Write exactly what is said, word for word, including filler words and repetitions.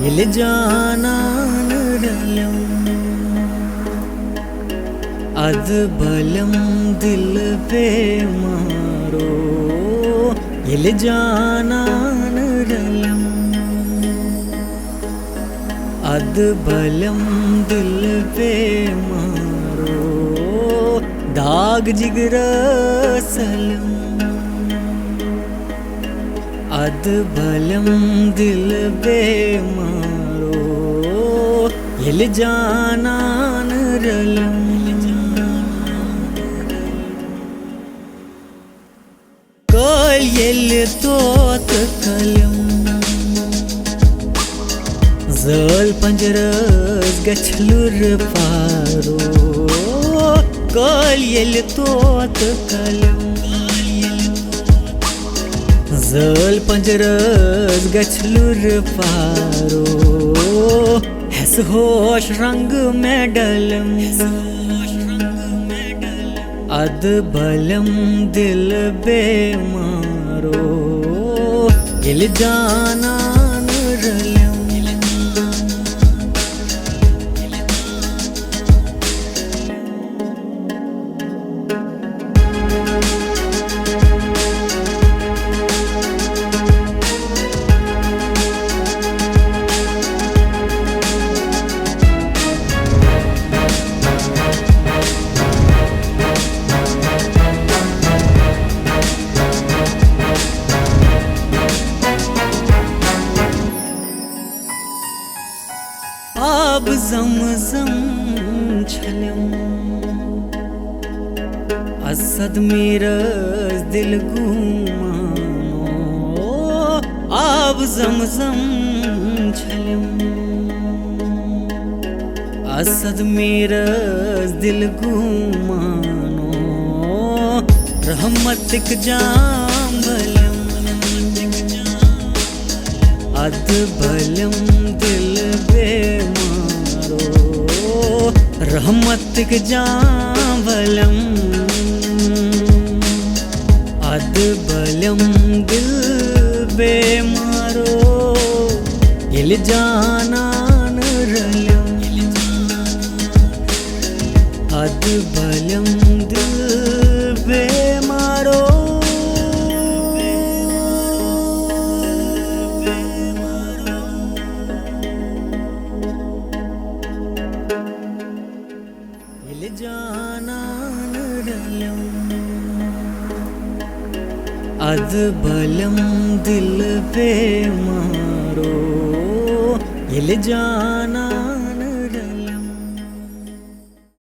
ییٚلہِ جانان رلم، ادٕ بلم دل بیمارو۔ ییٚلہِ جانان رلم، ادٕ بلم دل بیمارو۔ داغ جگرس علم، ادٕ بلم دل بیمارو۔ ییٚلہِ جانان رلم، کٲلۍ ییٚلہِ طوطہٕ کلم، زٲلۍ پنجرس گژھِ لُرٕ پارو۔ کٲلۍ ییٚلہِ طوطہٕ کلم، زٲلۍ پنجرس گژھِ لُرٕ پارو۔ ہٮ۪س ہوش رنگ مےٚ ڈلم، ادٕ بلم دل بیمارو۔ ییٚلہِ جانان رلم، آب زم زم چھلم، اسد میرس دل گومانو۔ آب زم زم چھلم، اسد میرس دل گومانو۔ رحمتک جام بلم، ادٕ بلم دل بیمارو۔ رحمتک جام بلم، ادٕ بلم دل بیمارو۔ ییٚلہِ جانان رلم، ادٕ بلم دل بیمارو۔ ییٚلہِ جانان رلم، ادٕ بلم دل بیمارو۔ ییٚلہِ جانان